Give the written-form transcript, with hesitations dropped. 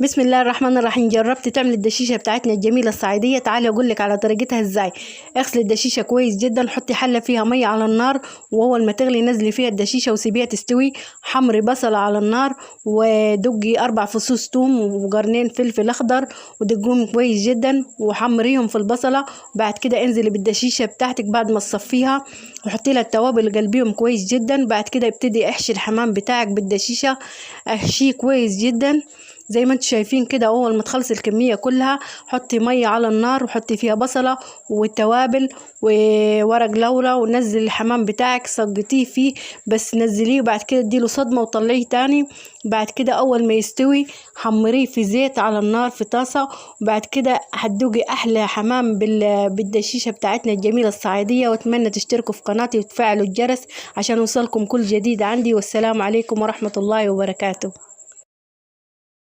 بسم الله الرحمن الرحيم. جربت تعمل الدشيشه بتاعتنا الجميلة الصعيديه؟ تعالي اقول لك على طريقتها ازاي. اغسلي الدشيشه كويس جدا، حطي حله فيها مية على النار، واول ما تغلي نزلي فيها الدشيشه وسيبيها تستوي. حمري بصله على النار، ودقي 4 فصوص توم وقرنين فلفل اخضر ودقوهم كويس جدا وحمريهم في البصله. بعد كده انزلي بالدشيشه بتاعتك بعد ما تصفيها، وحطي لها التوابل قلبيهم كويس جدا. بعد كده ابتدي احشي الحمام بتاعك بالدشيشه، احشيه كويس جدا زي ما انتم شايفين كده. اول ما تخلصي الكمية كلها حطي مية على النار وحطي فيها بصله والتوابل وورق لورا، ونزلي الحمام بتاعك سقطيه فيه، بس نزليه وبعد كده اديله صدمة وطلعيه تاني. بعد كده اول ما يستوي حمريه في زيت على النار في طاسه، وبعد كده هتدوقي احلى حمام بالدشيشه بتاعتنا الجميلة الصعيديه. واتمنى تشتركوا في قناتي وتفعلوا الجرس عشان يوصلكم كل جديد عندي. والسلام عليكم ورحمة الله وبركاته.